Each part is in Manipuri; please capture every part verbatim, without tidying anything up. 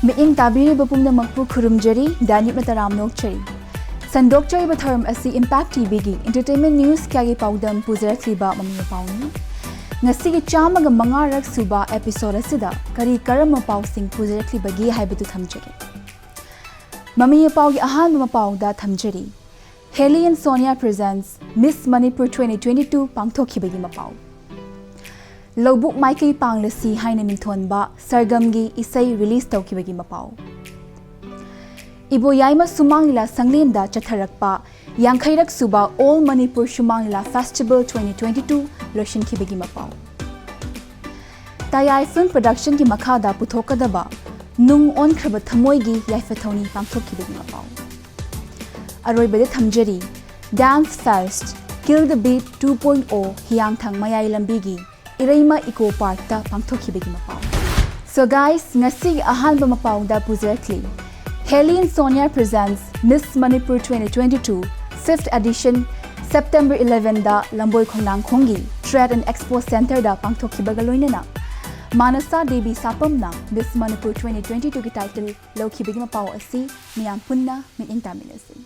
ꯃꯤꯠꯌꯦꯡ ꯇꯥꯕꯤꯔꯤꯕ ꯄꯨꯝꯅꯃꯛꯄꯨ ꯈꯨꯔꯨꯝꯖꯔꯤ, ꯗꯥꯅꯤꯞꯅ ꯇꯔꯥꯝꯅ ꯑꯣꯛꯆꯔꯤ꯫ ꯁꯟꯗꯣꯛꯆꯔꯤꯕ ꯊꯧꯔꯝ ꯑꯁꯤ Impact ꯇꯤꯚꯤꯒꯤ entertainment news ꯀꯌꯥꯒꯤ ꯄꯥꯎꯗꯝ ꯄꯨꯖꯔꯛꯂꯤꯕ ꯃꯃꯤ ꯃꯄꯥꯎꯅꯤ꯫ ꯉꯁꯤꯒꯤ ꯆꯥꯝꯃꯒ ꯃꯉꯥꯔꯛ ꯁꯨꯕ episode ꯑꯁꯤꯗ ꯀꯔꯤ ꯀꯔꯝꯕ ꯄꯥꯎꯁꯤꯡ ꯄꯨꯖꯔꯛꯂꯤꯕꯒꯦ ꯍꯥꯏꯕꯗꯨ ꯊꯝꯖꯒꯦ꯫ ꯃꯃꯤ ꯃꯄꯥꯎꯒꯤ ꯑꯍꯥꯟꯕ ꯃꯄꯥꯎꯗ ꯊꯝꯖꯔꯤ꯫ Helly and Sonia presents Miss Manipur twenty twenty-two ꯄꯥꯡꯊꯣꯛꯈꯤꯕꯒꯤ ꯃꯄꯥꯎ꯫ ꯂꯧꯕꯨꯛ ꯃꯥꯏꯀꯩ ꯄꯥꯡꯂꯁꯤ ꯍꯥꯏꯅ ꯃꯤꯡꯊꯣꯟꯕ ꯁꯔꯒꯝꯒꯤ ꯏꯁꯩ release ꯇꯧꯈꯤꯕꯒꯤ ꯃꯄꯥꯎ꯫ ꯏꯕꯣꯌꯥꯏꯃ ꯁꯨꯃꯥꯡ ꯂꯤꯂꯥ ꯁꯪꯂꯦꯟꯗ ꯆꯠꯊꯔꯛꯄ ꯌꯥꯡꯈꯩꯔꯛ ꯁꯨꯕ All Manipur ꯁꯨꯃꯥꯡ ꯂꯤꯂꯥ Festival twenty twenty-two ꯂꯣꯏꯁꯤꯟꯈꯤꯕꯒꯤ ꯃꯄꯥꯎ꯫ ꯇꯌꯥꯏ Film Productionꯒꯤ ꯃꯈꯥꯗ ꯄꯨꯊꯣꯛꯀꯗꯕ ꯅꯨꯡ ꯑꯣꯟꯈ꯭ꯔꯕ ꯊꯃꯣꯏꯒꯤ ꯌꯥꯏꯐ ꯊꯧꯅꯤ ꯄꯥꯡꯊꯣꯛꯈꯤꯕꯒꯤ ꯃꯄꯥꯎ꯫ ꯑꯔꯣꯏꯕꯗ ꯊꯝꯖꯔꯤ, Dance Fest Kill the Beat two point oh ꯍꯤꯌꯥꯡꯊꯥꯡ ꯃꯌꯥꯏ ꯂꯝꯕꯤꯒꯤ ꯏꯔꯩꯃ Eco Parkꯇ ꯄꯥꯡꯊꯣꯛꯈꯤꯕꯒꯤ ꯃꯄꯥꯎ꯫ So guys, ꯉꯁꯤꯒꯤ ꯑꯍꯥꯟꯕ ꯃꯄꯥꯎꯗ ꯄꯨꯖꯔꯛꯂꯤ꯫ Helly and Sonia presents Miss Manipur twenty twenty-two fifth edition September elevenꯗ ꯂꯝꯕꯣꯏ ꯈꯣꯡꯅꯥꯡꯈꯣꯡꯒꯤ Trade and Expo Centreꯗ ꯄꯥꯡꯊꯣꯛꯈꯤꯕꯒ ꯂꯣꯏꯅꯅ ꯃꯥꯅꯁꯥ Devi ꯁꯥꯄꯝꯅ Miss Manipur twenty twenty-twoꯒꯤ title ꯂꯧꯈꯤꯕꯒꯤ ꯃꯄꯥꯎ ꯑꯁꯤ ꯃꯤꯌꯥꯝ ꯄꯨꯟꯅ ꯃꯤꯠꯌꯦꯡ ꯇꯥꯃꯤꯟꯅꯁꯤ꯫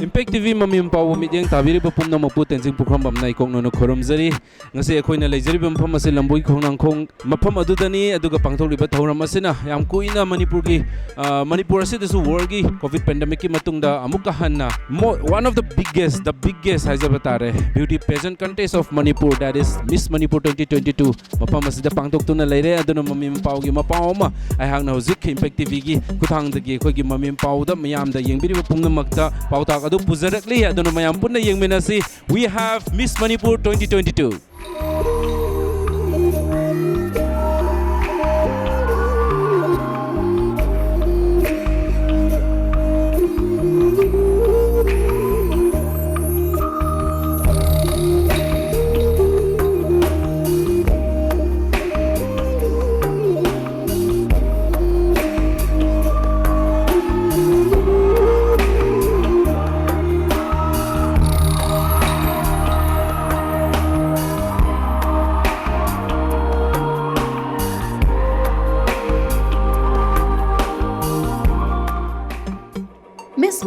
Impact ꯇꯤꯚꯤ ꯃꯃꯤ ꯃꯄꯥꯎꯕꯨ ꯃꯤꯠꯌꯦꯡ ꯇꯥꯕꯤꯔꯤꯕ ꯄꯨꯝꯅꯃꯛꯄꯨ ꯇꯦꯟꯖꯤꯡ ꯄꯨꯈ꯭ꯔꯝꯕꯝꯅ ꯏꯀꯣꯛꯅꯅ ꯈꯨꯔꯨꯝꯖꯔꯤ꯫ ꯉꯁꯤ ꯑꯩꯈꯣꯏꯅ ꯂꯩꯖꯔꯤꯕ ꯃꯐꯝ ꯑꯁꯤ ꯂꯝꯕꯣꯏ ꯈꯣꯡꯅꯥꯡꯈꯣꯡ ꯃꯐꯝ ꯑꯗꯨꯗꯅꯤ, ꯑꯗꯨꯒ ꯄꯥꯡꯊꯣꯛꯂꯤꯕ ꯊꯧꯔꯝ ꯑꯁꯤꯅ ꯌꯥꯝ ꯀꯨꯏꯅ ꯃꯅꯤꯄꯨꯔꯒꯤ, ꯑ, ꯃꯅꯤꯄꯨꯔ ꯑꯁꯤꯗꯁꯨ worldꯀꯤ COVID pandemicꯀꯤ ꯃꯇꯨꯡꯗ ꯑꯃꯨꯛꯀ ꯍꯟꯅ mo-, one of the biggest, the biggest ꯍꯥꯏꯖꯕ ꯇꯥꯔꯦ, beauty pageant contest of Manipur, that is Miss Manipur twenty twenty-two ꯃꯐꯝ ꯑꯁꯤꯗ ꯄꯥꯡꯊꯣꯛꯇꯨꯅ ꯂꯩꯔꯦ꯫ ꯑꯗꯨꯅ ꯃꯃꯤ ꯃꯄꯥꯎꯒꯤ ꯃꯄꯥꯎ ꯑꯃ ꯑꯩꯍꯥꯛꯅ ꯍꯧꯖꯤꯛ Impact ꯇꯤꯚꯤꯒꯤ ꯈꯨꯠꯊꯥꯡꯗꯒꯤ ꯑꯩꯈꯣꯏꯒꯤ ꯃꯃꯤ ꯃꯄꯥꯎꯗ ꯃꯤꯌꯥꯝꯗ ꯌꯦꯡꯕꯤꯔꯤꯕ ꯄꯨꯝꯅꯃꯛꯇ ꯄꯥꯎꯇꯥꯛ ꯑꯗꯨ ꯄꯨꯖꯔꯛꯂꯤ꯫ ꯑꯗꯨꯅ ꯃꯌꯥꯝ ꯄꯨꯟꯅ ꯌꯦꯡꯃꯤꯟꯅꯁꯤ꯫ We have Miss Manipur twenty twenty-two.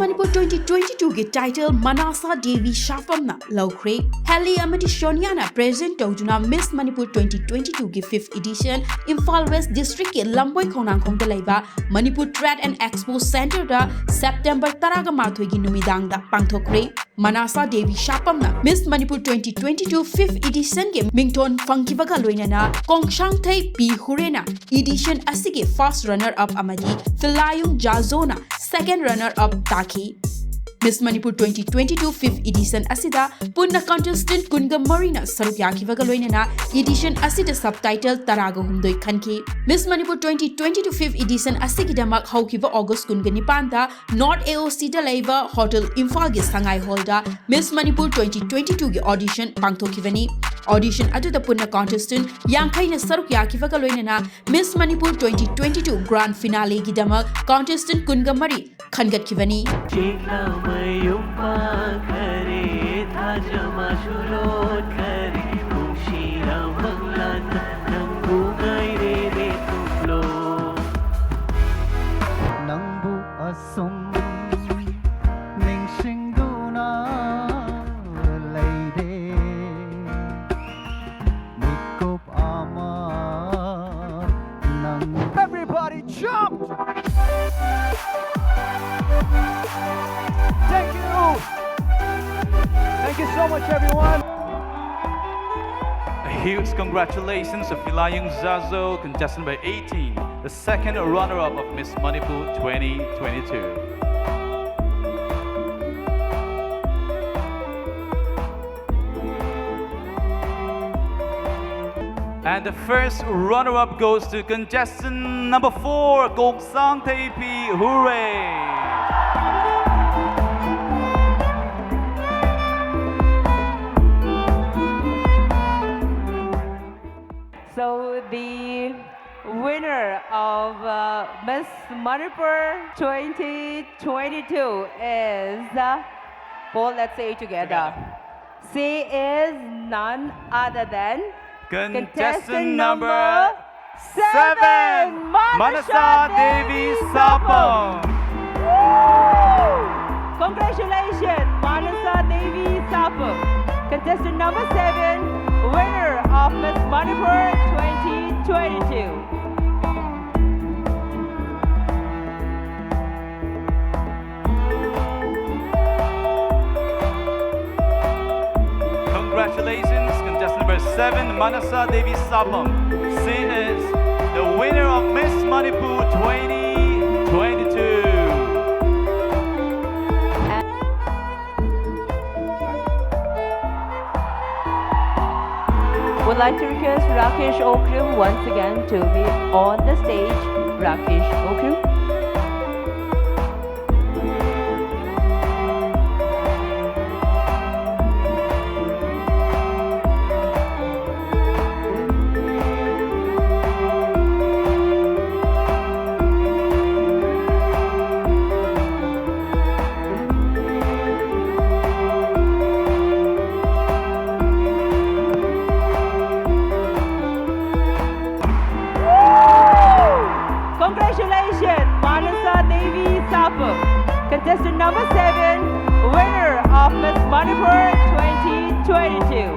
Manipur twenty twenty-twoꯒꯤ title ꯃꯅꯥꯁꯥ Devi ꯁꯥꯄꯝꯅ ꯂꯧꯈ꯭ꯔꯦ꯫ ꯍꯦꯂꯤ ꯑꯃꯗꯤ ꯁꯣꯅꯤꯌꯥꯅ present ꯇꯧꯗꯨꯅ Miss Manipur twenty twenty-twoꯒꯤ fifth edition Imphal West Districtꯀꯤ ꯂꯝꯕꯣꯏ ꯈꯣꯡꯅꯥꯡꯈꯣꯡꯗ ꯂꯩꯕ Manipur Trade and Expo Centreꯗ September ꯇꯔꯥꯒ ꯃꯥꯊꯣꯏꯒꯤ ꯅꯨꯃꯤꯗꯥꯡꯗ ꯄꯥꯡꯊꯣꯛꯈ꯭ꯔꯦ꯫ ꯃꯅꯥꯁꯥ Devi ꯁꯥꯄꯝꯅ Miss Manipur twenty twenty-two fifth editionꯒꯤ ꯃꯤꯡꯊꯣꯟ ꯐꯪꯈꯤꯕꯒ ꯂꯣꯏꯅꯅ ꯀꯣꯡꯁꯥꯡꯊꯩ ꯄꯤ ꯍꯨꯔꯦꯅ edition ꯑꯁꯤꯒꯤ first runner up ꯑꯃꯗꯤ ꯐꯤꯂꯥꯌꯨꯡ ꯖꯥꯖꯣꯅ second runner up ꯇꯥꯈꯤ꯫ Miss Manipur twenty twenty-two fifth edition ꯑꯁꯤꯗ ꯄꯨꯟꯅ contestant ꯀꯨꯟꯒ ꯃꯔꯤꯅ ꯁꯔꯨꯛ ꯌꯥꯈꯤꯕꯒ ꯂꯣꯏꯅꯅ edition ꯑꯁꯤꯗ subtitle ꯇꯔꯥꯒ ꯍꯨꯝꯗꯣꯏ ꯈꯟꯈꯤ꯫ Miss Manipur twenty twenty-two fifth edition ꯑꯁꯤꯒꯤꯗꯃꯛ ꯍꯧꯈꯤꯕ August ꯀꯨꯟꯒ ꯅꯤꯄꯥꯟꯗ North AOCꯗ ꯂꯩꯕ Hotel ꯏꯝꯐꯥꯜꯒꯤ ꯁꯉꯥꯏ Hallꯗ Miss Manipur twenty twenty-twoꯒꯤ audition ꯄꯥꯡꯊꯣꯛꯈꯤꯕꯅꯤ꯫ Audition ꯑꯗꯨꯗ ꯄꯨꯟꯅ contestant ꯌꯥꯡꯈꯩꯅ ꯁꯔꯨꯛ ꯌꯥꯈꯤꯕꯒ ꯂꯣꯏꯅꯅ Miss Manipur twenty twenty-two grand finaleꯒꯤꯗꯃꯛ contestant ꯀꯨꯟꯒ ꯃꯔꯤ ꯈꯟꯒꯠꯈꯤꯕꯅꯤ꯫ ꯆꯦꯛꯅ ꯃꯌꯨꯝ ꯄꯥꯟꯈꯔꯦ, ꯊꯥꯖ ꯃꯥꯁꯨ ꯂꯣꯟꯈꯔꯦ, ꯅꯨꯡꯁꯤꯔꯕ ꯃꯪꯂꯥꯟꯅ ꯅꯪꯕꯨ ꯉꯥꯏꯔꯦꯅꯦ ꯇꯨꯝꯂꯣ꯫ ꯅꯪꯕꯨ ꯑꯁꯨꯝ ꯅꯤꯡꯁꯤꯡꯗꯨꯅ ꯂꯩꯔꯦ꯫ ꯃꯤꯀꯨꯞ ꯑꯃ ꯅꯪ Everybody jump! Thank you! Thank you so much, everyone! A huge congratulations to Filayung Zazo, contestant by eighteen, the second runner-up of Miss Manipur twenty twenty-two. And the first runner-up goes to contestant number four, Kongsang Theipi. Hooray! So the winner of uh, Miss Manipur twenty twenty-two is, uh, Paul, let's say it together. Together. She is none other than contestant number seven, Manasa Devi Sapam. Woo! Congratulations, Manasa Devi Sapam, contestant number seven, winner of Miss Manipur twenty twenty-two. Congratulations, contestant number seven, Manasa Devi Sapam. She is the winner of Miss Manipur twenty twenty-two. Would like to request Rakesh Okrim once again to be on the stage. Rakesh Okrim. Congratulations, Manasa Devi Sapam, contestant number seven, winner of Miss Manipur twenty twenty-two.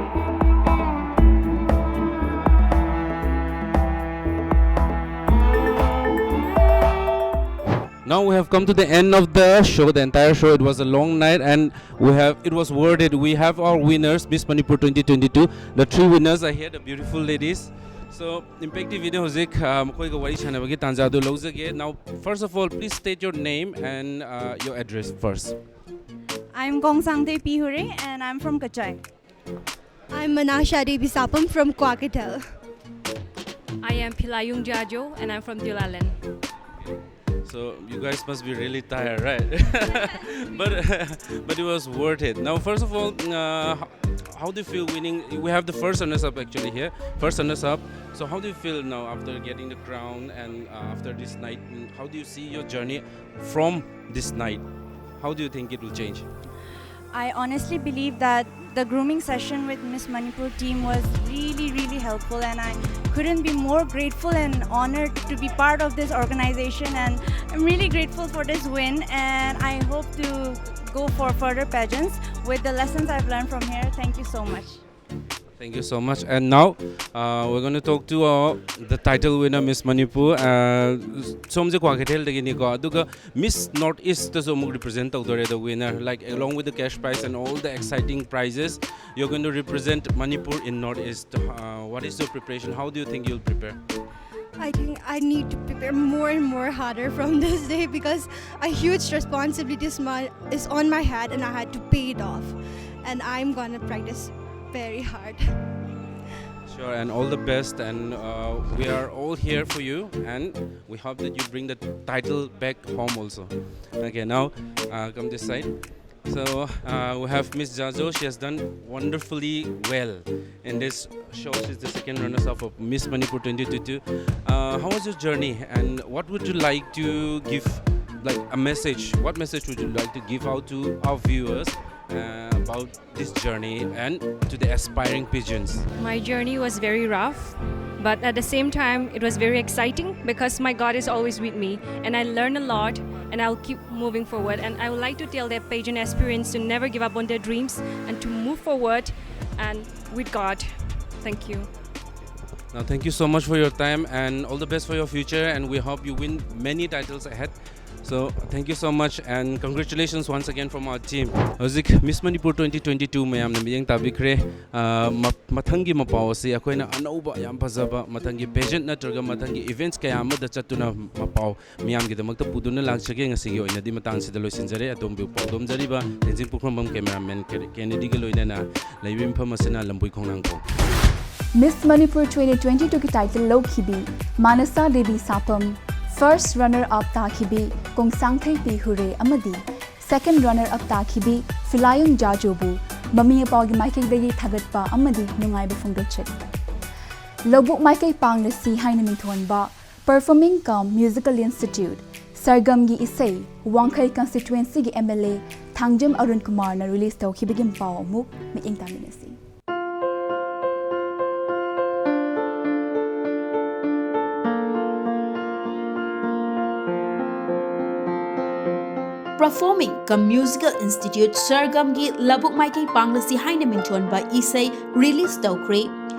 Now we have come to the end of the show, the entire show. It was a long night, and we have it was worth it. We have our winners, Miss Manipur twenty twenty-two. The three winners are here, the beautiful ladies. So, Impact T V ꯅ ꯍꯧꯖꯤꯛ, uh, ꯃꯈꯣꯏꯒ ꯋꯥꯔꯤ ꯁꯥꯟꯅꯕꯒꯤ ꯇꯥꯟꯖꯥ ꯑꯗꯨ ꯂꯧꯖꯒꯦ꯫ Now, first of all, please state your name and, uh, your address first. I'm Gongsangte Pihure and I'm from Kachai. I'm Manasha Devi Sapam from Kwakitel. I am Philayung Jajo and I'm from Diulaland. So you guys must be really tired, right? But but it was worth it. Now, first of all, uh, how, how do you feel winning? We have the first runners up actually here. First runners up. So how do you feel now after getting the crown and, uh, after this night? Mm, how do you see your journey from this night? How do you think it will change? I honestly believe that the grooming session with Miss Manipur team was really, really helpful, and I couldn't be more grateful and honored to be part of this organization, and I'm really grateful for this win, and I hope to go for further pageants with the lessons I've learned from here. Thank you so much. Thank you so much. And now uh, we're going to talk to uh, the title winner, Miss Manipur. Uh, ꯁꯣꯝꯁꯦ ꯀ꯭ꯋꯥꯀꯩꯊꯦꯜꯗꯒꯤꯅꯤꯀꯣ, ꯑꯗꯨꯒ Miss North East ꯇꯁꯨ ꯑꯃꯨꯛ represent ꯇꯧꯗꯣꯔꯦ, the winner, like along with the cash prize and all the exciting prizes, you're going to represent Manipur in North East. Uh, what is your preparation? How do you think you'll prepare? I think I need to prepare more and more harder from this day because a huge responsibility is, my, is on my head and I had to pay it off. And I'm gonna practice very hard. Sure, and all the best. And uh, we are all here for you, and we hope that you bring the title back home also. Okay, now uh, come this side. So uh, we have Miss Jajo. She has done wonderfully well in this show. She's the second runners-up of Miss Manipur twenty twenty-two. Uh, how was your journey, and what would you like to give, like, a message? What message would you like to give out to our viewers uh, about this journey and to the aspiring pageants? My journey was very rough, but at the same time, it was very exciting because my God is always with me, and I learned a lot, and I'll keep moving forward. And I would like to tell the pageant aspirants to never give up on their dreams and to move forward and with God. Thank you. Now, thank you so much for your time and all the best for your future, and we hope you win many titles ahead. So, thank you so much and congratulations once again from our team. ꯍꯧꯖꯤꯛ Miss Manipur twenty twenty-two ꯃꯌꯥꯝꯅ ꯃꯤꯠꯌꯦꯡ ꯇꯥꯕꯤꯈ꯭ꯔꯦ꯫ ꯑ, ꯃ- ꯃꯊꯪꯒꯤ ꯃꯄꯥꯎ ꯑꯁꯤ ꯑꯩꯈꯣꯏꯅ ꯑꯅꯧꯕ ꯌꯥꯝ ꯐꯖꯕ ꯃꯊꯪꯒꯤ pageant ꯅꯠꯇ꯭ꯔꯒ ꯃꯊꯪꯒꯤ events ꯀꯌꯥ ꯑꯃꯗ ꯆꯠꯇꯨꯅ ꯃꯄꯥꯎ ꯃꯤꯌꯥꯝꯒꯤꯗꯃꯛꯇ ꯄꯨꯗꯨꯅ ꯂꯥꯛꯆꯒꯦ꯫ ꯉꯁꯤꯒꯤ ꯑꯣꯏꯅꯗꯤ ꯃꯇꯥꯡꯁꯤꯗ ꯂꯣꯏꯁꯤꯟꯖꯔꯦ꯫ ꯑꯗꯣꯝꯕꯨ ꯄꯥꯎꯗꯝꯖꯔꯤꯕ ꯇꯦꯡꯖꯤꯡ ꯄꯨꯈ꯭ꯔꯝꯕꯝ cameraman Kennedy ꯒ ꯂꯣꯏꯅꯅ ꯂꯩꯕ ꯃꯐꯝ ꯑꯁꯤꯅ ꯂꯝꯕꯣꯏ ꯈꯣꯡꯅꯥꯡꯈꯣꯡ꯫ Miss Manipur twenty twenty-two ꯒꯤ title ꯂꯧꯈꯤꯕꯤ ꯃꯥꯅꯁꯥ Devi ꯁꯥꯄꯝ, first runner up ꯇꯥꯈꯤꯕꯤ ꯀꯣꯡꯁꯥꯡꯊꯩ ꯄꯤ ꯍꯨꯔꯦ ꯑꯃꯗꯤ second runner up ꯇꯥꯈꯤꯕꯤ ꯐꯤꯂꯥꯌꯨꯡ ꯖꯥꯖꯨꯕꯨ ꯃꯃꯤ ꯃꯄꯥꯒꯤ ꯃꯥꯏꯀꯩꯗꯒꯤ ꯊꯥꯒꯠꯄ ꯑꯃꯗꯤ ꯅꯨꯡꯉꯥꯏꯕ ꯐꯣꯡꯗꯣꯛꯆꯔꯤ꯫ ꯂꯧꯕꯨꯛ ꯃꯥꯏꯀꯩ ꯄꯥꯡꯂꯁꯤ ꯍꯥꯏꯅ ꯃꯤꯡꯊꯣꯟꯕ Performing cum Musical Institute, ꯁꯔꯒꯝꯒꯤ ꯏꯁꯩ, ꯋꯥꯡꯈꯩ constituency ꯒꯤ MLA ꯊꯥꯡꯖꯝ ꯑꯔꯨꯟ ꯀꯨꯃꯥꯔꯅ release ꯇꯧꯈꯤꯕꯒꯤ ꯄꯥꯎ ꯑꯃꯨꯛ ꯃꯤꯠꯌꯦꯡ ꯇꯥꯃꯤꯟꯅꯁꯤ꯫ Performing cum Musical Institute ꯁꯔꯒꯝꯒꯤ ꯂꯧꯕꯨꯛ ꯃꯥꯏꯀꯩ ꯄꯥꯡꯂꯁꯤ ꯍꯥꯏꯅ ꯃꯤꯡꯊꯣꯟꯕ ꯏꯁꯩ ꯔꯤꯂꯤꯖ ꯇꯧꯈ꯭ꯔꯦ꯫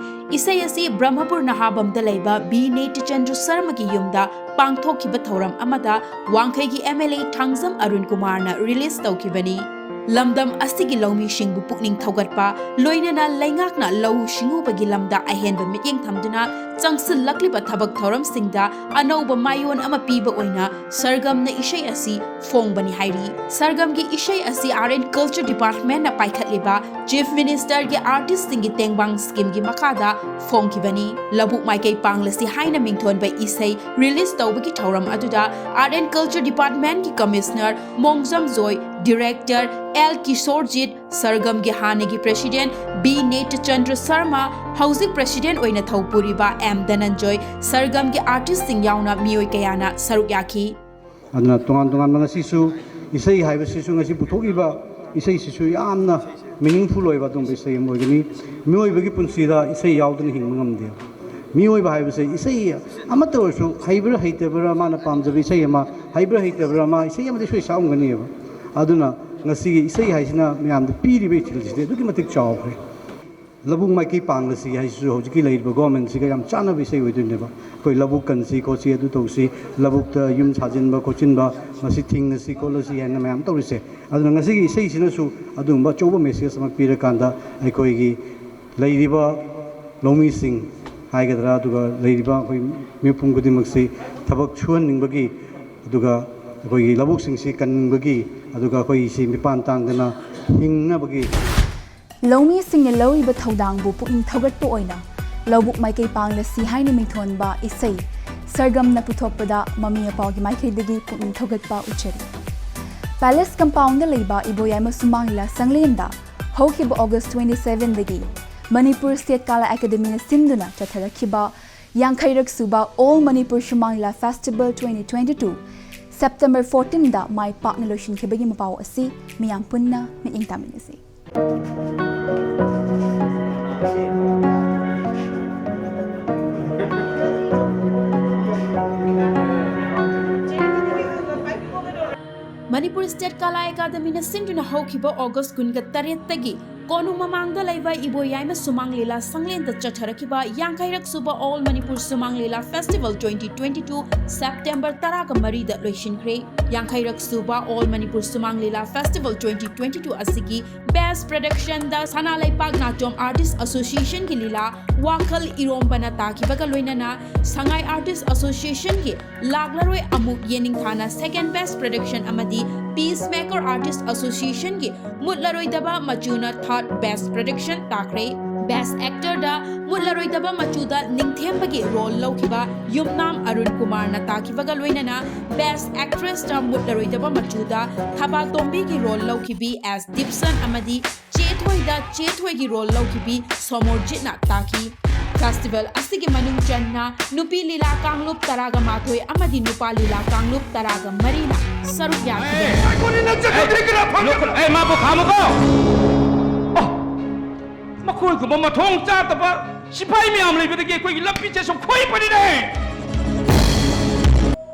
ꯏꯁꯩ ꯑꯁꯤ ꯕ꯭ꯔꯍꯃꯄꯨꯔ ꯅꯍꯥꯕꯝꯗ ꯂꯩꯕ ꯕꯤ ꯅꯦꯇꯆꯟꯗ꯭ꯔ ꯁꯔꯃꯒꯤ ꯌꯨꯝꯗ ꯄꯥꯡꯊꯣꯛꯈꯤꯕ ꯊꯧꯔꯝ ꯑꯃꯗ ꯋꯥꯡꯈꯩꯒꯤ M L A Thangjam Arun ꯀꯨꯃꯥꯔꯅ ꯔꯤꯂꯤꯖ ꯇꯧꯈꯤꯕꯅꯤ꯫ ꯂꯝꯗꯝ ꯑꯁꯤꯒꯤ ꯂꯧꯃꯤꯁꯤꯡꯕꯨ ꯄꯨꯛꯅꯤꯡ ꯊꯧꯒꯠꯄ, ꯂꯣꯏꯅꯅ ꯂꯩꯉꯥꯛꯅ ꯂꯧꯎ ꯁꯤꯡꯎꯕꯒꯤ ꯂꯝꯗ ꯑꯍꯦꯟꯕ ꯃꯤꯠꯌꯦꯡ ꯊꯝꯗꯨꯅ ꯆꯪꯁꯤꯜꯂꯛꯂꯤꯕ ꯊꯕꯛ ꯊꯧꯔꯝꯁꯤꯡꯗ ꯑꯅꯧꯕ ꯃꯥꯏꯑꯣꯟ ꯑꯃ ꯄꯤꯕ ꯑꯣꯏꯅ ꯁꯔꯒꯝꯅ ꯏꯁꯩ ꯑꯁꯤ ꯐꯣꯡꯕꯅꯤ ꯍꯥꯏꯔꯤ꯫ ꯁꯔꯒꯝꯒꯤ ꯏꯁꯩ ꯑꯁꯤ ꯑꯥꯔꯠ ꯑꯦꯟ ꯀꯜꯆꯔ ꯗꯤꯄꯥꯔꯠꯃꯦꯟꯠꯅ ꯄꯥꯏꯈꯠꯂꯤꯕ ꯆꯤꯐ ꯃꯤꯅꯤꯁꯇꯔꯒꯤ ꯑꯥꯔꯇꯤꯁꯁꯤꯡꯒꯤ ꯇꯦꯡꯕꯥꯡ ꯁ꯭ꯀꯤꯝꯒꯤ ꯃꯈꯥꯗ ꯐꯣꯡꯈꯤꯕꯅꯤ꯫ ꯂꯧꯕꯨꯛ ꯃꯥꯏꯀꯩ ꯄꯥꯡꯂꯁꯤ ꯍꯥꯏꯅ ꯃꯤꯡꯊꯣꯟꯕ ꯏꯁꯩ ꯔꯤꯂꯤꯖ ꯇꯧꯕꯒꯤ ꯊꯧꯔꯝ ꯑꯗꯨꯗ ꯑꯥꯔꯠ ꯑꯦꯟ ꯀꯜꯆꯔ ꯗꯤꯄꯥꯔꯠꯃꯦꯟꯠꯀꯤ commissioner Mongjam Joy, director L Kishorjit, ꯁꯔꯒꯝꯒꯤ ꯍꯥꯟꯅꯒꯤ ꯄ꯭ꯔꯦꯁꯤꯗꯦꯟꯠ ꯕꯤ ꯅꯦꯇꯆꯟꯗ꯭ꯔ ꯁꯔꯃ, ꯍꯧꯖꯤꯛ ꯄ꯭ꯔꯦꯁꯤꯗꯦꯟꯠ ꯑꯣꯏꯅ ꯊꯧ ꯄꯨꯔꯤꯕ ꯑꯦꯝ ꯙꯅꯟꯖꯣꯏ, ꯁꯔꯒꯝꯒꯤ ꯑꯥꯔꯇꯤꯁꯁꯤꯡ ꯌꯥꯎꯅ ꯃꯤꯑꯣꯏ ꯀꯌꯥꯅ ꯁꯔꯨꯛ ꯌꯥꯈꯤ꯫ ꯑꯗꯨꯅ ꯇꯣꯉꯥꯟ ꯇꯣꯉꯥꯟꯕ ꯉꯁꯤꯁꯨ ꯏꯁꯩ ꯍꯥꯏꯕꯁꯤꯁꯨ ꯉꯁꯤ ꯄꯨꯊꯣꯛꯏꯕ ꯏꯁꯩꯁꯤꯁꯨ ꯌꯥꯝꯅ ꯃꯤꯅꯤꯡꯐꯨꯜ ꯑꯣꯏꯕ ꯑꯗꯨꯒꯨꯝꯕ ꯏꯁꯩ ꯑꯃ ꯑꯣꯏꯒꯅꯤ꯫ ꯃꯤꯑꯣꯏꯕꯒꯤ ꯄꯨꯟꯁꯤꯗ ꯏꯁꯩ ꯌꯥꯎꯗꯅ ꯍꯤꯡꯕ ꯉꯝꯗꯦ꯫ ꯃꯤꯑꯣꯏꯕ ꯍꯥꯏꯕꯁꯦ ꯏꯁꯩ ꯑꯃꯠꯇ ꯑꯣꯏꯔꯁꯨ, ꯍꯩꯕ꯭ꯔꯥ ꯍꯩꯇꯕ꯭ꯔꯥ, ꯃꯥꯅ ꯄꯥꯝꯖꯕ ꯏꯁꯩ ꯑꯃ, ꯍꯩꯕ꯭ꯔꯥ ꯍꯩꯇꯕ꯭ꯔꯥ, ꯃꯥ ꯏꯁꯩ ꯑꯃꯗꯤ ꯁꯣꯏ ꯁꯛꯂꯝꯒꯅꯦꯕ꯫ ꯑꯗꯨꯅ ꯉꯁꯤꯒꯤ ꯏꯁꯩ ꯍꯥꯏꯁꯤꯅ ꯃꯌꯥꯝꯗ ꯄꯤꯔꯤꯕ ꯏꯊꯤꯜꯁꯤꯗꯤ ꯑꯗꯨꯛꯀꯤ ꯃꯇꯤꯛ ꯆꯥꯎꯈ꯭ꯔꯦ꯫ ꯂꯧꯕꯨꯛ ꯃꯥꯏꯀꯩ ꯄꯥꯡꯂꯁꯤ ꯍꯥꯏꯁꯤꯁꯨ ꯍꯧꯖꯤꯛꯀꯤ ꯂꯩꯔꯤꯕ ꯒꯣꯔꯃꯦꯟꯁꯤꯒ ꯌꯥꯝ ꯆꯥꯟꯅꯕ ꯏꯁꯩ ꯑꯣꯏꯗꯣꯏꯅꯦꯕ꯫ ꯑꯩꯈꯣꯏ ꯂꯧꯕꯨꯛ ꯀꯟꯁꯤ ꯈꯣꯠꯁꯤ, ꯑꯗꯨ ꯇꯧꯁꯤ, ꯂꯧꯕꯨꯛꯇ ꯌꯨꯝ ꯁꯥꯖꯤꯟꯕ ꯈꯣꯠꯆꯤꯟꯕ, ꯃꯁꯤ ꯊꯤꯡꯉꯁꯤ ꯈꯣꯠꯂꯁꯤ ꯍꯥꯏꯅ ꯃꯌꯥꯝ ꯇꯧꯔꯤꯁꯦ꯫ ꯑꯗꯨꯅ ꯉꯁꯤꯒꯤ ꯏꯁꯩꯁꯤꯅꯁꯨ ꯑꯗꯨꯒꯨꯝꯕ ꯑꯆꯧꯕ ꯃꯦꯁꯦꯖ ꯑꯃ ꯄꯤꯔꯀꯥꯟꯗ ꯑꯩꯈꯣꯏꯒꯤ ꯂꯩꯔꯤꯕ ꯂꯧꯃꯤꯁꯤꯡ ꯍꯥꯏꯒꯗ꯭ꯔꯥ, ꯑꯗꯨꯒ ꯂꯩꯔꯤꯕ ꯑꯩꯈꯣꯏ ꯃꯤꯄꯨꯝ ꯈꯨꯗꯤꯡꯃꯛꯁꯤ ꯊꯕꯛ ꯁꯨꯍꯟꯅꯤꯡꯕꯒꯤ, ꯑꯗꯨꯒ ꯑꯩꯈꯣꯏꯒꯤ ꯂꯧꯕꯨꯛꯁꯤꯡꯁꯤ ꯀꯟꯅꯤꯡꯕꯒꯤ, ꯑꯗꯨꯒ ꯑꯩꯈꯣꯏꯁꯤ ꯃꯤꯄꯥꯟ ꯇꯥꯡꯗꯅ ꯍꯤꯡꯅꯕꯒꯤ꯫ ꯂꯧꯃꯤꯁꯤꯡꯅ ꯂꯧꯔꯤꯕ ꯊꯧꯗꯥꯡꯕꯨ ꯄꯨꯛꯅꯤꯡ ꯊꯧꯒꯠꯄ ꯑꯣꯏꯅ ꯂꯧꯕꯨꯛ ꯃꯥꯏꯀꯩ ꯄꯥꯡꯂꯁꯤ ꯍꯥꯏꯅ ꯃꯤꯡꯊꯣꯟꯕ ꯏꯁꯩ ꯁꯔꯒꯝꯅ ꯄꯨꯊꯣꯛꯄꯗ ꯃꯃꯤ ꯃꯄꯥꯒꯤ ꯃꯥꯏꯀꯩꯗꯒꯤ ꯄꯨꯛꯅꯤꯡ ꯊꯧꯒꯠꯄ ꯎꯠꯆꯔꯤ꯫ ꯄꯦꯂꯦꯁ ꯀꯝꯄꯥꯎꯟꯗ ꯂꯩꯕ ꯏꯕꯣꯌꯥꯏꯃ ꯁꯨꯃꯥꯡ ꯂꯤꯂꯥ ꯁꯪꯂꯦꯟꯗ ꯍꯧꯈꯤꯕ ꯑꯣꯒꯁ twenty sevenꯗꯒꯤ ꯃꯅꯤꯄꯨꯔ ꯁ꯭ꯇꯦꯠ ꯀꯂꯥ ꯑꯦꯀꯥꯗꯃꯤꯅ ꯁꯤꯟꯗꯨꯅ ꯆꯠꯊꯔꯛꯈꯤꯕ ꯌꯥꯡꯈꯩꯔꯛ ꯁꯨꯕ All Manipur Sumang Lila Festival twenty twenty two September fourteenꯗ ꯃꯥꯏ ꯄꯥꯛꯅ ꯂꯣꯏꯁꯤꯟꯈꯤꯕꯒꯤ ꯃꯄꯥꯎ ꯑꯁꯤ ꯃꯤꯌꯥꯝ ꯄꯨꯟꯅ ꯃꯤꯠꯌꯦꯡ ꯇꯥꯃꯤꯟꯅꯁꯤ꯫ ꯃꯅꯤꯄꯨꯔ ꯁ꯭ꯇꯦꯠ ꯀꯂꯥ ꯑꯦꯀꯥꯗꯃꯤꯅ ꯁꯤꯟꯗꯨꯅ ꯍꯧꯈꯤꯕ ꯑꯣꯒꯁ ꯀꯨꯟꯒ ꯇꯔꯦꯠꯇꯒꯤ ꯀꯣꯅꯨꯡ ꯃꯃꯥꯡꯗ ꯂꯩꯕ ꯏꯕꯣꯌꯥꯏꯃ ꯁꯨꯃꯥꯡ ꯂꯤꯂꯥ ꯁꯪꯂꯦꯟꯗ ꯆꯠꯊꯔꯛꯈꯤꯕ ꯌꯥꯡꯈꯩꯔꯛ ꯁꯨꯕ ꯑꯣꯜ ꯃꯅꯤꯄꯨꯔ ꯁꯨꯃꯥꯡ ꯂꯤꯂꯥ festival twenty twenty two September ꯇꯔꯥꯒ ꯃꯔꯤꯗ ꯂꯣꯏꯁꯤꯟꯈ꯭ꯔꯦ꯫ ꯌꯥꯡꯈꯩꯔꯛ ꯁꯨꯕ ꯑꯣꯜ ꯃꯅꯤꯄꯨꯔ ꯁꯨꯃꯥꯡ ꯂꯤꯂꯥ ꯐꯦꯁꯇꯤꯚꯦꯜ twenty twenty two ꯑꯁꯤꯒꯤ ꯕꯦꯁ ꯄ꯭ꯔꯗꯛꯁꯟꯗ ꯁꯅꯥ ꯂꯩꯄꯥꯛ ꯅꯥꯆꯣꯝ ꯑꯥꯔꯇꯤꯁ ꯑꯦꯁꯣꯁꯤꯌꯦꯁꯟꯒꯤ ꯂꯤꯂꯥ ꯋꯥꯈꯜ ꯏꯔꯣꯝꯕꯅ ꯇꯥꯈꯤꯕꯒ ꯂꯣꯏꯅꯅ ꯁꯉꯥꯏ ꯑꯥꯔꯇꯤꯁ ꯑꯦꯁꯣꯁꯤꯌꯦꯁꯟꯒꯤ ꯂꯥꯛꯂꯔꯣꯏ ꯑꯃꯨꯛ ꯌꯦꯅꯤꯡꯊꯥꯅ ꯁꯦꯀꯦꯟ ꯕꯦꯁ ꯄ꯭ꯔꯗꯛꯁꯟ ꯑꯃꯗꯤ ꯄꯤꯁ ꯃꯦꯀꯔ ꯑꯥꯔꯇꯤꯁ ꯑꯦꯁꯣꯁꯤꯌꯦꯁꯟꯒꯤ ꯃꯨꯠꯂꯔꯣꯏꯗꯕ ꯃꯆꯨꯅ ꯊꯥꯔꯠ ꯕꯦꯁ ꯄ꯭ꯔꯗꯛꯁꯟ ꯇꯥꯈ꯭ꯔꯦ꯫ ꯕꯦꯁ ꯑꯦꯛꯇꯔꯗ ꯃꯨꯠꯂꯔꯣꯏꯗꯕ ꯃꯆꯨꯗ ꯅꯤꯡꯊꯦꯝꯕꯒꯤ ꯔꯣꯜ ꯂꯧꯈꯤꯕ ꯌꯨꯝꯅꯥꯝ ꯑꯔꯨꯟ ꯀꯨꯃꯥꯔꯅ ꯇꯥꯈꯤꯕꯒ ꯂꯣꯏꯅꯅ ꯕꯦꯁ ꯑꯦꯛꯇ꯭ꯔꯦꯁꯇ ꯃꯨꯠꯂꯔꯣꯏꯗꯕ ꯃꯆꯨꯗ ꯊꯕꯥꯇꯣꯝꯕꯤꯒꯤ ꯔꯣꯜ ꯂꯧꯈꯤꯕꯤ ꯑꯦꯁ ꯗꯤꯞꯁꯟ ꯑꯃꯗꯤ ꯆꯦꯊꯣꯏꯗ ꯆꯦꯊꯣꯏꯒꯤ ꯔꯣꯜ ꯂꯧꯈꯤꯕꯤ ꯁꯣꯃꯣꯔꯖꯤꯠꯅ ꯇꯥꯈꯤ꯫ ꯐꯦꯁꯇꯤꯚꯦꯜ ꯑꯁꯤꯒꯤ ꯃꯅꯨꯡ ꯆꯟꯅ ꯅꯨꯄꯤ ꯂꯤꯂꯥ ꯀꯥꯡꯂꯨꯞ ꯇꯔꯥꯒ ꯃꯥꯊꯣꯏ ꯑꯃꯗꯤ ꯅꯨꯄꯥ ꯂꯤꯂꯥ ꯀꯥꯡꯂꯨꯞ ꯇꯔꯥꯒ ꯃꯔꯤꯅ ꯁꯔꯨꯛ ꯌꯥꯈꯤ꯫ ꯑꯦ, ꯑꯩꯈꯣꯏꯅ ꯅꯪ ꯆꯠꯈ꯭ꯔꯗꯤ ꯀꯅꯥ ꯐꯪꯒꯅꯤ? ꯑꯦ, ꯃꯥꯕꯨ ꯈꯥꯝꯃꯨꯀꯣ꯫ ꯑꯣ, ꯃꯈꯣꯏꯒꯨꯝꯕ ꯃꯊꯣꯡ ꯆꯥꯗꯕ ꯁꯤꯐꯥꯏ ꯃꯌꯥꯝ ꯂꯩꯕꯗꯒꯤ ꯑꯩꯈꯣꯏꯒꯤ ꯂꯝꯕꯤꯁꯦ ꯁꯨꯝ ꯈꯣꯏꯕꯅꯤꯅꯦ꯫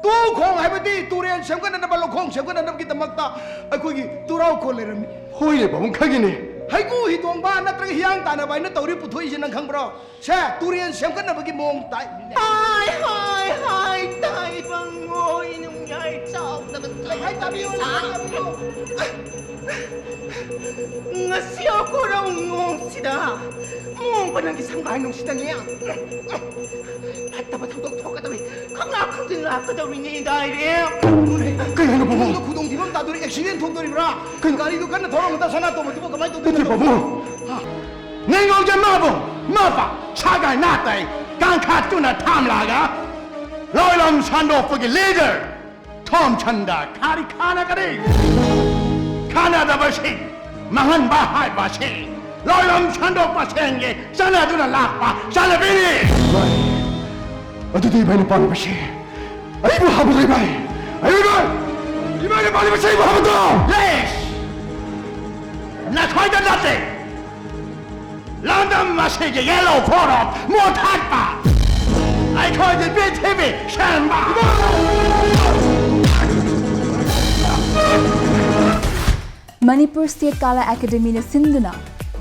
ꯇꯨ ꯈꯣꯡ ꯍꯥꯏꯕꯗꯤ ꯇꯨꯔꯦꯜ ꯁꯦꯝꯒꯠꯅꯅꯕ, ꯂꯧꯈꯣꯡ ꯁꯦꯝꯒꯠꯅꯅꯕꯒꯤꯗꯃꯛꯇ ꯑꯩꯈꯣꯏꯒꯤ ꯇꯨꯔꯥꯎ ꯈꯣꯜ ꯂꯩꯔꯝꯃꯤ꯫ ꯍꯣꯏꯅꯦ ꯄꯥꯕꯨꯡ, ꯈꯪꯉꯤꯅꯦ꯫ ꯍꯩꯀꯨ ꯍꯤꯗꯣꯡꯕ ꯅꯠꯇ꯭ꯔꯒ ꯍꯤꯌꯥꯡ ꯇꯥꯟꯅꯕ ꯍꯥꯏꯅ ꯇꯧꯔꯤ ꯄꯨꯊꯣꯛꯏꯁꯦ ꯅꯪ ꯈꯪꯕ꯭ꯔꯣ? ꯁꯦ, ꯇꯨꯔꯦꯜ ꯁꯦꯝꯒꯠꯅꯕꯒꯤ ꯃꯑꯣꯡ ꯇꯥꯏ꯫ ꯍꯥꯏ, ꯍꯥꯏ, ꯍꯥꯏ, ꯇꯥꯏꯕꯪ ꯃꯣꯏ ꯅꯨꯡꯌꯥꯏ ꯆꯥꯎꯗꯕ ꯍꯥꯏ ꯇꯥꯕꯤꯌꯨ, ꯇꯥꯕꯤꯌꯨ꯫ ꯉꯁꯤ ꯑꯩꯈꯣꯏꯔꯣꯝ ꯅꯣꯡꯁꯤꯗ ꯃꯣꯡꯕ ꯅꯪꯒꯤ ꯁꯪꯒꯥꯏ ꯅꯨꯡꯁꯤꯗꯅꯦ꯫ ꯐꯠꯇꯕ ꯊꯧꯗꯣꯛ ꯊꯣꯛꯀꯗꯧꯔꯤ꯫ ꯈꯪꯂꯥ ꯈꯪꯖꯤꯟ ꯂꯥꯛꯀꯗꯧꯔꯤꯅꯦ ꯗꯥꯏꯔꯦ꯫ ꯀꯩ ꯍꯥꯏꯅꯣ ꯄꯥꯕꯨꯡ? ꯈꯨꯗꯣꯡ-, ꯈꯨꯗꯣꯡꯊꯤꯕ ꯑꯃ ꯇꯥꯗꯣꯔꯤ, ꯑꯦꯛꯁꯤꯗꯦꯟ ꯊꯣꯛꯇꯣꯔꯤꯕ꯭ꯔꯥ? ꯀꯩꯅꯣ? ꯒꯥꯔꯤꯗꯨ ꯀꯟꯅ ꯊꯧꯔꯝꯕꯗ ꯁꯅꯥꯇꯣꯝꯕꯗꯨꯕꯨ ꯀꯃꯥꯏꯅ ꯅꯠꯇꯦ ꯇꯧꯗꯣꯏꯅꯣ? ꯄꯥꯕꯨꯡ꯫ ꯍꯥ? ꯅꯤꯡꯒꯧꯖꯝ ꯃꯥꯕꯨ ꯃꯄꯥ ꯁꯥꯒꯥꯏ ꯅꯥꯇꯩ ꯀꯥꯡꯈꯥꯠꯇꯨꯅ ꯊꯥꯝꯂꯒ ꯂꯣꯏꯂꯝ ꯁꯟꯗꯣꯛꯄꯒꯤ ꯂꯤꯗꯔ ꯊꯣꯝꯁꯟꯗ ꯈꯥꯔꯤ ꯈꯥꯅꯒꯅꯤ꯫ ꯈꯥꯅꯗꯕꯁꯤꯡ ꯃꯥꯡꯍꯟꯕ ꯍꯥꯏꯕꯁꯤ ꯂꯣꯏꯂꯝ ꯁꯟꯗꯣꯛꯄ ꯁꯦꯟꯒꯤ ꯆꯠꯅꯗꯨꯅ ꯂꯥꯛꯄ ꯆꯠꯅꯕꯤꯅꯤ꯫ ꯚꯥꯏ, ꯑꯗꯨꯗꯤ ꯏꯕꯥꯏꯅ ꯄꯥꯝꯂꯤꯕꯁꯤ ꯑꯩꯕꯨ ꯍꯥꯠꯄꯗꯨ ꯏꯕꯥꯏ, ꯑꯩ ꯏꯕꯥꯏ, ꯏꯕꯥꯏꯅ ꯄꯥꯝꯂꯤꯕꯁꯤ ꯑꯩꯕꯨ ꯍꯥꯠꯄꯗꯨ꯫ ꯂꯦꯁ! ꯅꯈꯣꯏꯗ ꯅꯠꯇꯦ꯫ ꯂꯝꯗꯝ ꯑꯁꯤꯒꯤ ꯌꯦꯜꯂꯧ ꯈꯣꯔꯣꯛ ꯃꯣꯠꯊꯠꯄ, ꯑꯩꯈꯣꯏꯒꯤ ꯄ꯭ꯔꯤꯊꯤꯕꯤ ꯁꯦꯝꯕ꯫ ꯃꯅꯤꯄꯨꯔ ꯁ꯭ꯇꯦꯠ ꯀꯂꯥ ꯑꯦꯀꯥꯗꯦꯃꯤꯅ ꯁꯤꯟꯗꯨꯅ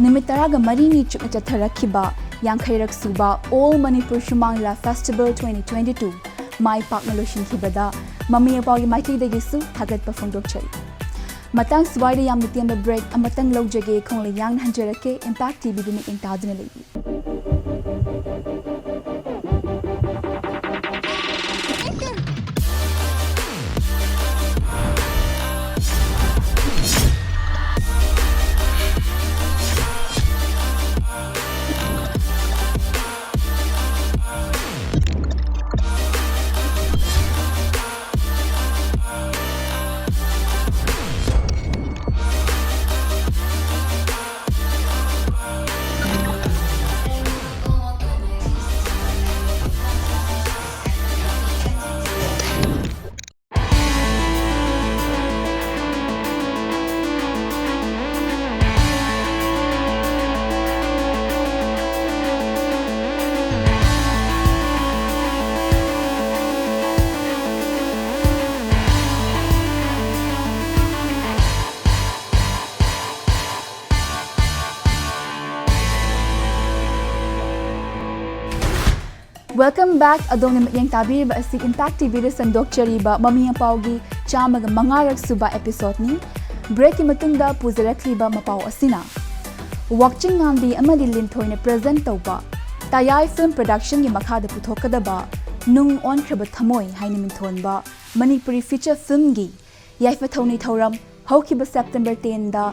ꯅꯨꯃꯤꯠ ꯇꯔꯥꯒ ꯃꯔꯤꯅꯤ ꯆꯨꯞꯅ ꯆꯠꯊꯔꯛꯈꯤꯕ ꯌꯥꯡꯈꯩꯔꯛ ꯁꯨꯕ All Manipur Shumang Lila Festival twenty twenty-two ꯃꯥꯏ ꯄꯥꯛꯅ ꯂꯣꯏꯁꯤꯟꯈꯤꯕꯗ ꯃꯃꯤ ꯑꯄꯥꯎꯒꯤ ꯃꯥꯏꯀꯩꯗꯒꯤꯁꯨ ꯊꯥꯒꯠꯄ ꯐꯣꯡꯗꯣꯛꯆꯔꯤ꯫ ꯃꯇꯥꯡ ꯁ꯭ꯋꯥꯏꯗ ꯌꯥꯝꯅ ꯇꯦꯟꯕ ꯕ꯭ꯔꯦꯛ ꯑꯃꯇꯪ ꯂꯧꯖꯒꯦ꯫ ꯈꯣꯡꯂꯩ ꯌꯥꯡꯅ ꯍꯟꯖꯔꯛꯀꯦ꯫ ꯏꯝꯄꯦꯛ ꯇꯤꯚꯤꯗ ꯃꯤꯠꯌꯦꯡ ꯇꯥꯗꯨꯅ ꯂꯩꯕꯤꯌꯨ꯫ Welcome back. ꯑꯗꯣꯝꯅ ꯃꯤꯠꯌꯦꯡ ꯇꯥꯕꯤꯔꯤꯕ ꯑꯁꯤ ꯏꯝꯄꯦꯛ ꯇꯤꯚꯤꯗ ꯁꯟꯗꯣꯛꯆꯔꯤꯕ ꯃꯃꯤ ꯑꯄꯥꯎꯒꯤ ꯆꯥꯝꯃꯒ ꯃꯉꯥꯔꯛ ꯁꯨꯕ episodeꯅꯤ꯫ ꯕ꯭ꯔꯦꯛꯀꯤ ꯃꯇꯨꯡꯗ ꯄꯨꯖꯔꯛꯂꯤꯕ ꯃꯄꯥꯎ ꯑꯁꯤꯅ ꯋꯥꯛꯆꯤꯡ ꯉꯥꯝꯕꯤ ꯑꯃꯗꯤ ꯂꯤꯟꯊꯣꯏꯅ present ꯇꯧꯕ ꯇꯌꯥꯏ Film Productionꯒꯤ ꯃꯈꯥꯗ ꯄꯨꯊꯣꯛꯀꯗꯕ ꯅꯨꯡ ꯑꯣꯟꯈ꯭ꯔꯕ ꯊꯃꯣꯏ ꯍꯥꯏꯅ ꯃꯤꯡꯊꯣꯟꯕ ꯃꯅꯤꯄꯨꯔꯤ feature filmꯒꯤ ꯌꯥꯏꯐ ꯊꯧꯅꯤ ꯊꯧꯔꯝ ꯍꯧꯈꯤꯕ September tenꯗ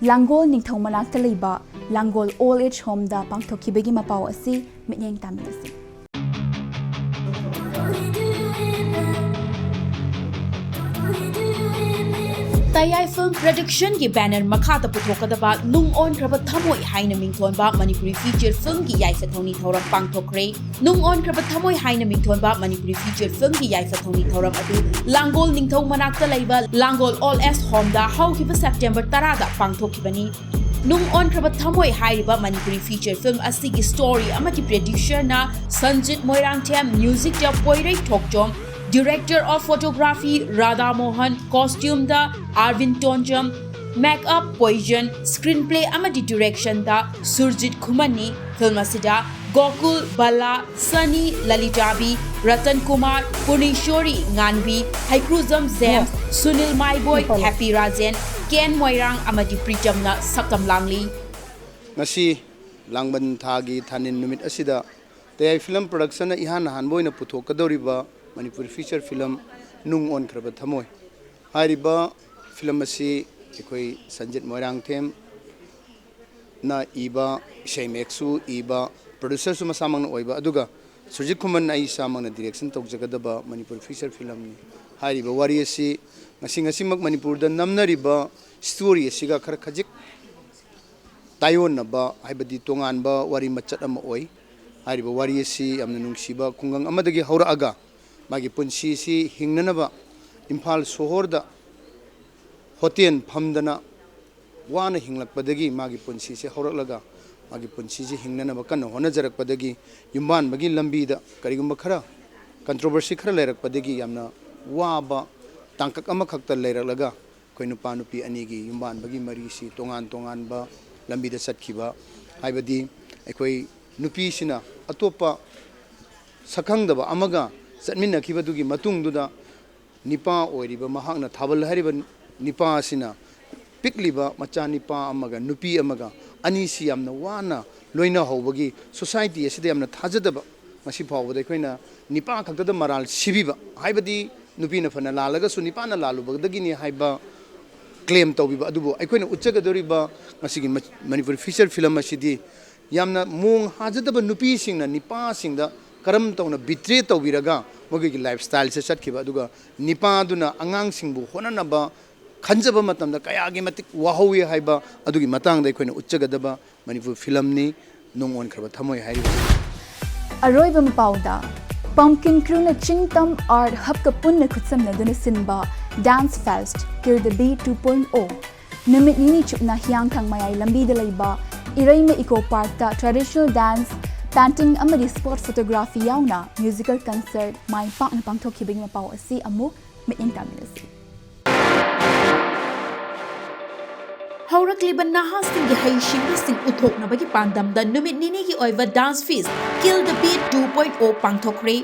ꯂꯥꯡꯒꯣꯜ ꯅꯤꯡꯊꯧ ꯃꯅꯥꯛꯇ ꯂꯩꯕ ꯂꯥꯡꯒꯣꯜ Old Age Homeꯗ ꯄꯥꯡꯊꯣꯛꯈꯤꯕꯒꯤ ꯃꯄꯥꯎ ꯑꯁꯤ ꯃꯤꯠꯌꯦꯡ ꯇꯥꯃꯤꯟꯅꯁꯤ꯫ ꯇꯌꯥꯏ Film Productionꯒꯤ banner ꯃꯈꯥꯗ ꯄꯨꯊꯣꯛꯀꯗꯕ ꯅꯨꯡ ꯑꯣꯟꯈ꯭ꯔꯕ ꯊꯃꯣꯏ ꯍꯥꯏꯅ ꯃꯤꯡꯊꯣꯟꯕ ꯃꯅꯤꯄꯨꯔꯤ feature filmꯒꯤ ꯌꯥꯏꯐ ꯊꯧꯅꯤ ꯊꯧꯔꯝ ꯄꯥꯡꯊꯣꯛꯈ꯭ꯔꯦ꯫ ꯅꯨꯡ ꯑꯣꯟꯈ꯭ꯔꯕ ꯊꯃꯣꯏ ꯍꯥꯏꯅ ꯃꯤꯡꯊꯣꯟꯕ ꯃꯅꯤꯄꯨꯔꯤ feature filmꯒꯤ ꯌꯥꯏꯐ ꯊꯧꯅꯤ ꯊꯧꯔꯝ ꯑꯗꯨ ꯂꯥꯡꯒꯣꯜ ꯅꯤꯡꯊꯧ ꯃꯅꯥꯛꯇ ꯂꯩꯕ ꯂꯥꯡꯒꯣꯜ Old Age Homeꯗ ꯍꯧꯈꯤꯕ September ꯇꯔꯥꯗ ꯄꯥꯡꯊꯣꯛꯈꯤꯕꯅꯤ꯫ ꯅꯨꯡ ꯑꯣꯟꯈ꯭ꯔꯕ ꯊꯃꯣꯏ ꯍꯥꯏꯔꯤꯕ ꯃꯅꯤꯄꯨꯔꯤ feature film ꯑꯁꯤꯒꯤ story ꯑꯃꯗꯤ producerꯅ ꯁꯟꯖꯤꯠ ꯃꯣꯏꯔꯥꯡꯊꯦꯝ, musicꯇ ꯄꯣꯏꯔꯩ ꯊꯣꯛꯆꯣꯝ, director of photography Radha Mohan, costumeꯗ Arbin ꯇꯣꯟꯖꯝ, Makeup, poison, screenplay ꯑꯃꯗꯤ directionꯗ ꯁꯨꯔꯖꯤꯠ ꯈꯨꯃꯟꯅꯤ꯫ Film ꯑꯁꯤꯗ ꯒꯣꯀꯨꯜ, ꯕꯂꯥ, ꯁꯅꯤ, ꯂꯂꯤꯇꯥꯕꯤ, ꯔꯇꯟ ꯀꯨꯃꯥꯔ, ꯄꯨꯔꯅꯤꯁꯣꯔꯤ ꯉꯥꯟꯕꯤ, ꯍꯩꯀ꯭ꯔꯨꯖꯝ ꯖꯦꯝꯁ, ꯁꯨꯅꯤꯜ ꯃꯥꯏꯕꯣꯏ, ꯍꯦꯄꯤ ꯔꯥꯖꯦꯟ, ꯀꯦꯟ ꯃꯣꯏꯔꯥꯡ ꯑꯃꯗꯤ ꯄ꯭ꯔꯤꯇꯝꯅ ꯁꯛꯇꯝ ꯂꯥꯡꯂꯤ꯫ ꯉꯁꯤ ꯂꯥꯡꯕꯟ ꯊꯥꯒꯤ ꯊꯥꯅꯤꯟ ꯅꯨꯃꯤꯠ ꯑꯁꯤꯗ ꯇꯌꯥꯏ ꯐꯤꯂꯝ ꯄ꯭ꯔꯗꯛꯁꯟꯅ ꯏꯍꯥꯟ ꯍꯥꯟꯕ ꯑꯣꯏꯅ ꯄꯨꯊꯣꯛꯀꯗꯧꯔꯤꯕ ꯃꯅꯤꯄꯨꯔꯤ ꯐꯤꯆꯔ ꯐꯤꯂꯝ ꯅꯨꯡ ꯑꯣꯟꯈ꯭ꯔꯕ ꯊꯃꯣꯏ ꯍꯥꯏꯔꯤꯕ ꯐꯤꯂꯝ ꯑꯁꯤ ꯑꯩꯈꯣꯏ ꯁꯟꯖꯤꯠ ꯃꯣꯏꯔꯥꯡꯊꯦꯝꯅ ꯏꯕ, ꯏꯁꯩ ꯃꯌꯦꯛꯁꯨ ꯏꯕ, ꯄ꯭ꯔꯣꯗ꯭ꯌꯨꯁꯔꯁꯨ ꯃꯁꯥꯃꯛꯅ ꯑꯣꯏꯕ, ꯑꯗꯨꯒ ꯁꯨꯔꯖꯤꯠ ꯈꯨꯃꯟ ꯑꯩ ꯏꯁꯥꯃꯛꯅ ꯗꯤꯔꯦꯛꯁꯟ ꯇꯧꯖꯒꯗꯕ ꯃꯅꯤꯄꯨꯔ ꯐꯤꯆꯔ ꯐꯤꯂꯝꯅꯤ꯫ ꯍꯥꯏꯔꯤꯕ ꯋꯥꯔꯤ ꯑꯁꯤ ꯉꯁꯤ ꯉꯁꯤꯃꯛ ꯃꯅꯤꯄꯨꯔꯗ ꯅꯝꯅꯔꯤꯕ ꯁ꯭ꯇꯣꯔꯤ ꯑꯁꯤꯒ ꯈꯔ ꯈꯖꯤꯛ ꯇꯥꯏꯑꯣꯟꯅꯕ, ꯍꯥꯏꯕꯗꯤ ꯇꯣꯉꯥꯟꯕ ꯋꯥꯔꯤ ꯃꯆꯠ ꯑꯃ ꯑꯣꯏ꯫ ꯍꯥꯏꯔꯤꯕ ꯋꯥꯔꯤ ꯑꯁꯤ ꯌꯥꯝꯅ ꯅꯨꯡꯁꯤꯕ ꯈꯨꯡꯒꯪ ꯑꯃꯗꯒꯤ ꯍꯧꯔꯛꯑꯒ ꯃꯥꯒꯤ ꯄꯨꯟꯁꯤꯁꯤ ꯍꯤꯡꯅꯅꯕ ꯏꯝꯐꯥꯜ ꯁꯣꯍꯣꯔꯗ ꯍꯣꯇꯦꯜ ꯐꯝꯗꯅ ꯋꯥꯅ ꯍꯤꯡꯂꯛꯄꯗꯒꯤ ꯃꯥꯒꯤ ꯄꯨꯟꯁꯤꯁꯦ ꯍꯧꯔꯛꯂꯒ ꯃꯥꯒꯤ ꯄꯨꯟꯁꯤꯁꯦ ꯍꯤꯡꯅꯅꯕ ꯀꯟꯅ ꯍꯣꯠꯅꯖꯔꯛꯄꯗꯒꯤ ꯌꯨꯝꯕꯥꯟꯕꯒꯤ ꯂꯝꯕꯤꯗ ꯀꯔꯤꯒꯨꯝꯕ ꯈꯔ ꯀꯟꯇ꯭ꯔꯣꯚꯔꯁꯤ ꯈꯔ ꯂꯩꯔꯛꯄꯗꯒꯤ ꯌꯥꯝꯅ ꯋꯥꯕ ꯇꯥꯡꯀꯛ ꯑꯃꯈꯛꯇ ꯂꯩꯔꯛꯂꯒ ꯑꯩꯈꯣꯏ ꯅꯨꯄꯥ ꯅꯨꯄꯤ ꯑꯅꯤꯒꯤ ꯌꯨꯝꯕꯥꯟꯕꯒꯤ ꯃꯔꯤꯁꯤ ꯇꯣꯉꯥꯟ ꯇꯣꯉꯥꯟꯕ ꯂꯝꯕꯤꯗ ꯆꯠꯈꯤꯕ, ꯍꯥꯏꯕꯗꯤ ꯑꯩꯈꯣꯏ ꯅꯨꯄꯤꯁꯤꯅ ꯑꯇꯣꯞꯄ ꯁꯛꯈꯪꯗꯕ ꯑꯃꯒ ꯆꯠꯃꯤꯟꯅꯈꯤꯕꯗꯨꯒꯤ ꯃꯇꯨꯡꯗꯨꯗ ꯅꯤꯄꯥ ꯑꯣꯏꯔꯤꯕ ꯃꯍꯥꯛꯅ ꯊꯥꯕꯜ ꯍꯥꯏꯔꯤꯕ ꯅꯤꯄꯥ ꯑꯁꯤꯅ ꯄꯤꯛꯂꯤꯕ ꯃꯆꯥ ꯅꯤꯄꯥ ꯑꯃꯒ ꯅꯨꯄꯤ ꯑꯃꯒ ꯑꯅꯤꯁꯤ ꯌꯥꯝꯅ ꯋꯥꯅ ꯂꯣꯏꯅꯍꯧꯕꯒꯤ ꯁꯣꯁꯥꯏꯇꯤ ꯑꯁꯤꯗ ꯌꯥꯝꯅ ꯊꯥꯖꯗꯕ, ꯉꯁꯤ ꯐꯥꯎꯕꯗ ꯑꯩꯈꯣꯏꯅ ꯅꯤꯄꯥ ꯈꯛꯇꯗ ꯃꯔꯥꯜ ꯁꯤꯕꯤꯕ, ꯍꯥꯏꯕꯗꯤ ꯅꯨꯄꯤꯅ ꯐꯅ ꯂꯥꯜꯂꯒꯁꯨ ꯅꯤꯄꯥꯅ ꯂꯥꯜꯂꯨꯕꯗꯒꯤꯅꯤ ꯍꯥꯏꯕ ꯀ꯭ꯂꯦꯝ ꯇꯧꯕꯤꯕ꯫ ꯑꯗꯨꯕꯨ ꯑꯩꯈꯣꯏꯅ ꯎꯠꯆꯒꯗꯧꯔꯤꯕ ꯉꯁꯤꯒꯤ ꯃ-, ꯃꯅꯤꯄꯨꯔꯤ ꯐꯤꯆꯔ ꯐꯤꯂꯝ ꯑꯁꯤꯗꯤ ꯌꯥꯝꯅ ꯃꯣꯡ ꯍꯥꯖꯗꯕ ꯅꯨꯄꯤꯁꯤꯡꯅ ꯅꯤꯄꯥꯁꯤꯡꯗ ꯀꯔꯝ ꯇꯧꯅ ꯕꯤꯇ꯭ꯔꯦ ꯇꯧꯕꯤꯔꯒ ꯃꯈꯣꯏꯒꯤ ꯂꯥꯏꯐ ꯁ꯭ꯇꯥꯏꯜꯁꯦ ꯆꯠꯈꯤꯕ, ꯑꯗꯨꯒ ꯅꯤꯄꯥꯗꯨꯅ ꯑꯉꯥꯡꯁꯤꯡꯕꯨ ꯍꯣꯠꯅꯅꯕ ꯈꯟꯖꯕ ꯃꯇꯝꯗ ꯀꯌꯥꯒꯤ ꯃꯇꯤꯛ ꯋꯥꯍꯧꯋꯤ ꯍꯥꯏꯕ ꯑꯗꯨꯒꯤ ꯃꯇꯥꯡꯗ ꯑꯩꯈꯣꯏꯅ ꯎꯠꯆꯒꯗꯕ ꯃꯅꯤꯄꯨꯔ ꯐꯤꯂꯝꯅꯤ ꯅꯨꯡ ꯑꯣꯟꯈ꯭ꯔꯕ ꯊꯃꯣꯏ ꯍꯥꯏꯔꯤꯕꯁꯤ꯫ ꯑꯔꯣꯏꯕ ꯃꯄꯥꯎꯗ, Pumpkin Crewꯅ ꯆꯤꯡꯇꯝ Art Hubꯀ ꯄꯨꯟꯅ ꯈꯨꯠꯁꯝꯅꯗꯨꯅ ꯁꯤꯟꯕ Dance Fest Kirdabi two point oh ꯅꯨꯃꯤꯠ ꯅꯤꯅꯤ ꯆꯨꯞꯅ ꯍꯤꯌꯥꯡꯊꯥꯡ ꯃꯌꯥꯏ ꯂꯝꯕꯤꯗ ꯂꯩꯕ ꯏꯔꯩꯃ Eco Parkꯇ traditional dance, painting ꯑꯃꯗꯤ spot photography ꯌꯥꯎꯅ musical concert ꯃꯥꯏ ꯄꯥꯛꯅ ꯄꯥꯡꯊꯣꯛꯈꯤꯕꯒꯤ ꯃꯄꯥꯎ ꯑꯁꯤ ꯑꯃꯨꯛ ꯃꯤꯠꯌꯦꯡ ꯇꯥꯃꯤꯟꯅꯁꯤ꯫ ꯍꯧꯔꯛꯂꯤꯕ ꯅꯍꯥꯁꯤꯡꯒꯤ ꯍꯩꯁꯤꯡꯕꯁꯤꯡ ꯎꯠꯊꯣꯛꯅꯕꯒꯤ ꯄꯥꯟꯗꯝꯗ ꯅꯨꯃꯤꯠ ꯅꯤꯅꯤꯒꯤ ꯑꯣꯏꯕ Dance Fest Kill the Beat two point oh ꯄꯥꯡꯊꯣꯛꯈ꯭ꯔꯦ꯫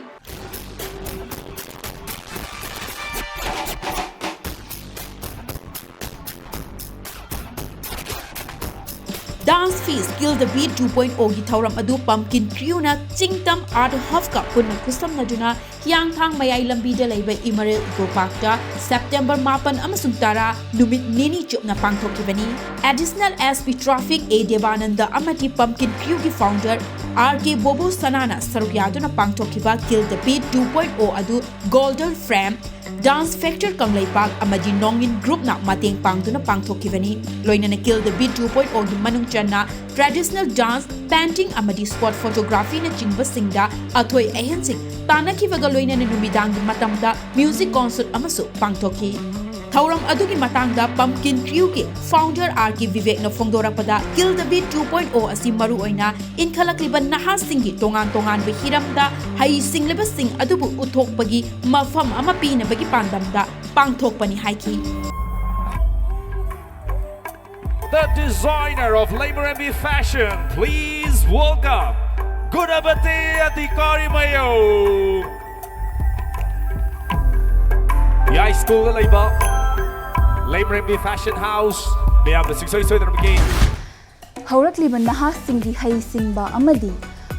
Dance Fest Kill the Beat two point oh ꯒꯤ ꯊꯧꯔꯝ ꯑꯗꯨ Pumpkin Crew ꯅ ꯆꯤꯡꯇꯝ Art Hub ꯀ ꯄꯨꯟꯅ ꯈꯨꯠꯁꯝꯅꯗꯨꯅ ꯍꯤꯌꯥꯡꯊꯥꯡ ꯃꯌꯥꯏ ꯂꯝꯕꯤꯗ ꯂꯩꯕ Emerald Eco Park ꯇ September ꯃꯥꯄꯟ ꯑꯃꯁꯨꯡ ꯇꯔꯥ ꯅꯨꯃꯤꯠ ꯅꯤꯅꯤ ꯆꯨꯞꯅ ꯄꯥꯡꯊꯣꯛꯈꯤꯕꯅꯤ꯫ Additional S P Traffic A ꯗꯦꯕꯥꯅꯟꯗ ꯑꯃꯗꯤ Pumpkin Crew ꯒꯤ founder R K ꯕꯣꯕꯣ ꯁꯅꯥꯅ ꯁꯔꯨꯛ ꯌꯥꯗꯨꯅ ꯄꯥꯡꯊꯣꯛꯈꯤꯕ Kill the Beat two point oh ꯑꯗꯨ Golden Frame, Dance Factor Kangleipak ꯑꯃꯗꯤ ꯅꯣꯡꯏꯟ Group ꯅ ꯃꯇꯦꯡ ꯄꯥꯡꯗꯨꯅ ꯄꯥꯡꯊꯣꯛꯈꯤꯕꯅꯤ꯫ ꯂꯣꯏꯅꯅ Kill the Beat two point oh ꯒꯤ ꯃꯅꯨꯡ ꯆꯟꯅ traditional dance, painting ꯑꯃꯗꯤ spot photography ꯅꯆꯤꯡꯕꯁꯤꯡꯗ ꯑꯊꯣꯏ ꯑꯍꯦꯟꯁꯤꯡ ꯇꯥꯟꯅꯈꯤꯕꯒ ꯂꯣꯏꯅꯅ ꯅꯨꯃꯤꯗꯥꯡꯒꯤ ꯃꯇꯝꯗ music concert ꯑꯃꯁꯨ ꯄꯥꯡꯊꯣꯛꯈꯤ꯫ ꯊꯧꯔꯝ ꯑꯗꯨꯒꯤ ꯃꯇꯥꯡꯗ Pumpkin Crew ꯒꯤ founder R K ꯕꯤꯕꯦꯛꯅ ꯐꯣꯡꯗꯣꯔꯛꯄꯗ, Kill the Beat two point oh ꯑꯁꯤ ꯃꯔꯨꯑꯣꯏꯅ ꯏꯟꯈꯠꯂꯛꯂꯤꯕ ꯅꯍꯥꯁꯤꯡꯒꯤ ꯇꯣꯉꯥꯟ ꯇꯣꯉꯥꯟꯕ ꯍꯤꯔꯝꯗ ꯍꯩꯁꯤꯡꯂꯕꯁꯤꯡ ꯑꯗꯨꯕꯨ ꯎꯠꯊꯣꯛꯄꯒꯤ ꯃꯐꯝ ꯑꯃ ꯄꯤꯅꯕꯒꯤ ꯄꯥꯟꯗꯝꯗ ꯄꯥꯡꯊꯣꯛꯄꯅꯤ ꯍꯥꯏꯈꯤ꯫ The designer of Leimareimbi Fashion, please welcome Gunabati Adhikarimayom. ꯌꯥꯏ ꯁ꯭ꯀꯨꯜꯗ ꯂꯩꯕ Leimareimbi Fashion House ꯃꯌꯥꯝꯅ ꯁꯨꯡꯁꯣꯏ ꯁꯣꯏꯗꯅꯃꯛꯀꯤ ꯍꯧꯔꯛꯂꯤꯕ ꯅꯍꯥꯁꯤꯡꯒꯤ ꯍꯩꯁꯤꯡꯕ ꯑꯃꯗꯤ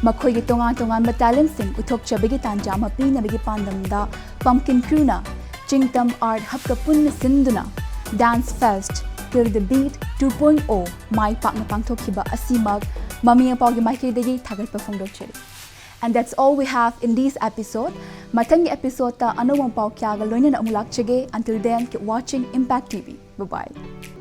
ꯃꯈꯣꯏꯒꯤ ꯇꯣꯉꯥꯟ ꯇꯣꯉꯥꯟꯕ talent ꯁꯤꯡ ꯎꯠꯊꯣꯛꯆꯕꯒꯤ ꯇꯥꯟꯖꯥ ꯑꯃ ꯄꯤꯅꯕꯒꯤ ꯄꯥꯟꯗꯝꯗ Pumpkin Crew ꯅ ꯆꯤꯡꯇꯝ Art Hub ꯀ ꯄꯨꯟꯅ ꯁꯤꯟꯗꯨꯅ Dance Fest Kill the Beat two point oh ꯃꯥꯏ ꯄꯥꯛꯅ ꯄꯥꯡꯊꯣꯛꯈꯤꯕ ꯑꯁꯤꯃꯛ ꯃꯃꯤ ꯃꯄꯥꯒꯤ ꯃꯥꯏꯀꯩꯗꯒꯤ ꯊꯥꯒꯠꯄ ꯐꯣꯡꯗꯣꯛꯆꯔꯤ꯫ And that's all we have in this episode. ꯃꯊꯪꯒꯤ episode ꯇ ꯑꯅꯧꯕ ꯄꯥꯎ ꯀꯌꯥꯒ ꯂꯣꯏꯅꯅ ꯑꯃꯨꯛ ꯂꯥꯛꯆꯒꯦ. Until then, keep watching Impact T V. Bye bye.